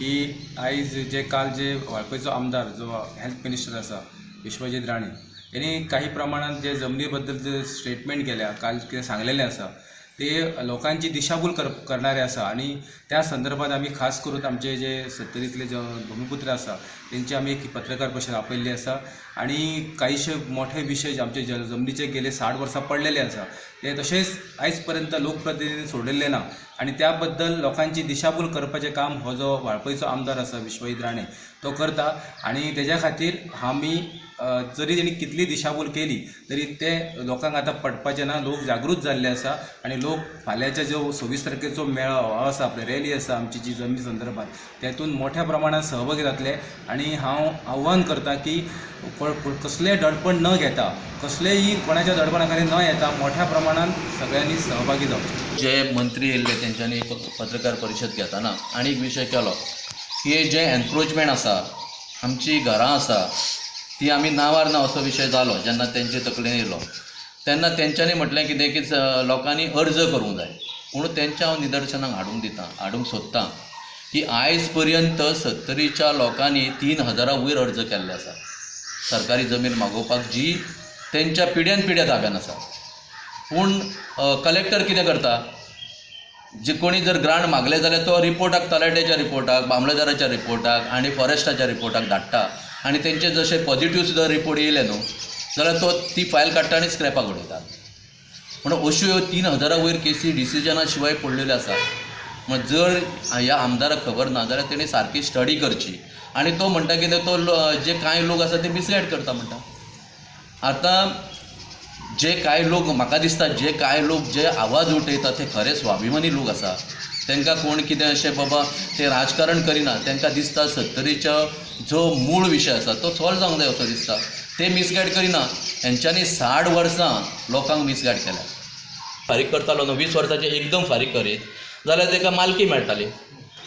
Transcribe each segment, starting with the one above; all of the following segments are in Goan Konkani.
की आयज जे काल जे वाळपयचो आमदार जो हेल्थ मिनिस्टर आसा विश्वजीत राणे यांनी काही प्रमाणात जे जमनी बद्दल जे स्टेटमेंट केल्या, काल कितें सांगलेलें आसा ते लोकांची दिशाभूल करणारे आसा. आनी त्या संदर्भात आमी खास करून आमचे जे सत्तरींतले जे भूमिपुत्र आसा तेंची आमी एक पत्रकार परिशद आपयल्ली आसा. आनी कांयशे मोठे विशय जे आमचे जमनीचे गेले 60 वर्सां पडलेले आसा ते तशेंच आयज पर्यंत लोकप्रतिनिधी सोडयल्ले ना आनी त्या बद्दल लोकांची दिशाभूल करपाचें काम हो जो वाळपयचो आमदार आसा विश्वजीत राणे तो करता. आनी तेज्या खातीर आमी जरी तेणी कितली दिशाभूल केली तरी ते लोकांक आतां पटपाचें ना. लोक जागृत जाल्ले आसा आनी लोक फाल्यांच्या जो 26 तारखेचो मेळावो आसा, आपली रॅली आसा आमची जी जमनी संदर्भात, तेतून मोठ्या प्रमाणात सहभागी जातले. आनी हांव आव्हान करता की कसलेंय दडपण न घेता, कसलेंय कोणाच्या दडपणा खातीर न येता मोठ्या प्रमाणात सगळ्यांनी सहभागी जावचें. जे मंत्री येयल्ले तेंच्यांनी पत्रकार परिशद घेतना आनी एक विशय केलो की जे एनक्रोचमेंट आसा, आमची घरां आसा ती आमी नांवार ना असो विशय जालो. जेन्ना तेंचे तकलेन येयलो तेन्ना तेंच्यांनी म्हटलें कितें की लोकांनी अर्ज करूंक जाय. म्हणून तेंच्या हांव निदर्शनाक हाडूंक दिता, हाडूंक सोदतां की आयज पर्यंत सत्तरीच्या लोकांनी 3000 वयर अर्ज केल्ले आसा सरकारी जमीन मागोवपाक, जी तेंच्या पिड्यान पिड्या ताब्यान आसा. पूण कलेक्टर कितें करता, जे कोणी जर ग्रांट मागले जाल्यार तो रिपोर्टाक, तलाट्याच्या रिपोर्टाक, मामलेदाराच्या रिपोर्टाक आनी फॉरेस्टाच्या रिपोर्टाक धाडटा आनी तेंचे जशे पॉजिटीव सुद्दां रिपोर्ट येयले न्हू जाल्यार तो ती फायल काडटा आनी स्क्रॅपाक उडयता. म्हणून अश्यो ह्यो 3000 वयर केसी डिसिजना शिवाय पडलेल्यो आसा. म्हण जर ह्या आमदाराक खबर ना जाल्यार तेणी सारकी स्टडी करची. आनी तो म्हणटा कितें, तो जे कांय लोक आसा ते मिसगायड करता म्हणटा. आतां जे कांय लोक, म्हाका दिसता जे कांय लोक जे आवाज उठयता ते खरे स्वाभिमानी लोक आसा. तांकां कोण कितें अशें बाबा ते राजकारण करिना. तांकां दिसता सत्तरीचो जो मूळ विशय आसा तो सॉल्व जावंक जाय असो दिसता. ते मिसगायड करिना. हेंच्यांनी 60 वर्सां लोकांक मिसगायड केल्या. फारीक करतालो न्हू 20 वर्सांचे एकदम फारीक करीत जाल्यार ताका मालकी मेळटाली.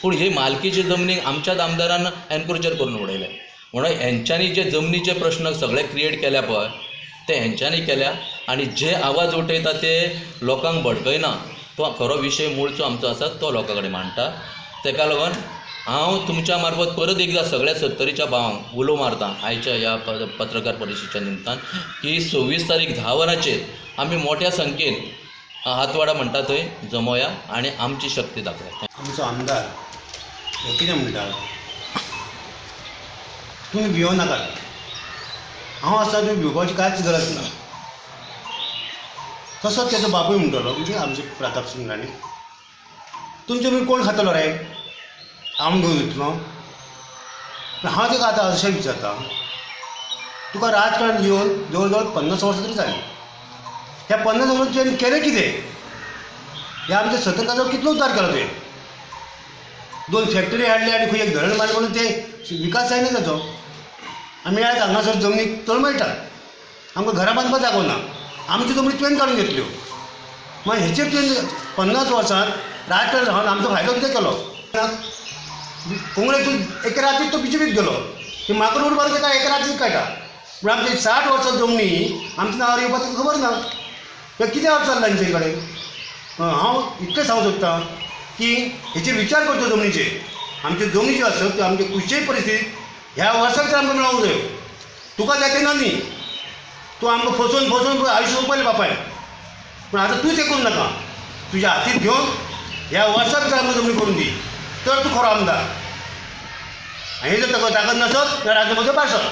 पूण हे मालकीचे जमनीक आमच्याच आमदारान एनक्रोचर करून उडयलें. म्हणून हेंच्यांनी जे जमनीचे प्रश्न सगळे क्रिएट केल्या पळय ते हेंच्यांनी केल्या. आनी जे आवाज उठयता ते लोकांक भडकयना. तो खरो विशय मूळचो आमचो आसा तो लोकां कडेन मांडटा. ताका लागून हांव तुमच्या मार्फत परत एकदां सगळ्या सत्तरीच्या भावांक उलो मारता आयच्या ह्या पत्रकार परिशदेच्या निमतान की 26 तारीख 10 वरांचेर आमी मोठ्या संख्येन हातवाडा म्हणटा थंय जमोया आनी आमची शक्ती दाखोवया. आमचो आमदार हे कितें म्हणटा, तुमी भिवो नाकात, हांव आसा, तुमी भिवपाची कांयच गरज ना. तसोच तेजो बापूय म्हणटलो, म्हणजे आमचे प्रताप सिंग राणे, तुमचे मागीर कोण खातलो रे, आम घेवन वयतलो. हांव ताका आतां अशें विचारता, तुका राजकारण येवन जवळ जवळ 50 वर्सां तरी जालीं, ह्या 50 वर्सां तुवें केलें कितें? ह्या आमच्या सतर्काचो कितलो उद्धार केलो तुवें? 2 फॅक्टरी हाडली आनी खंय एक धरण मारलें म्हणून ते विकास जायना ताचो. आमी आयज हांगासर जमनीक तळमळटात, आमकां घरां बांदपाक जागो ना, आमच्यो जमनी तुवें काडून घेतल्यो. मागीर हेचेर तुवें 50 वर्सांत राजकारण रावन आमचो फायदो कितें केलो? काँग्रेस एके रातीक तो बीजेपीक गेलो, ती माकड उडपाक ताका एके रातीक कळटा. पूण आमची 60 वर्सां जमनी आमच्या नांवार येवपाक ताका खबर ना. तें कितें अर्थ चल्ला तेंचे कडेन? हांव इतलें सांगूंक सोदतां की हेचेर विचार करचो जमनीचेर. आमच्यो जमनी ज्यो आसत त्यो आमचे खंयचेय परिस्थितीत ह्या वर्सा भितर आमकां मेळोंक जायो. तुका जाय तें ना न्ही, तूं आमकां फसोवन फसोवन आयुश्य सोंपयलें बापायन. पूण आतां तूं तें करूं नाका, तुज्या हातीत घेवन ह्या वर्सा भितर आमकां जमनी करून दी तर तूं खरो आमदार. आनी जर ताका ताकद नासत जाल्यार राजनामो भायर सर.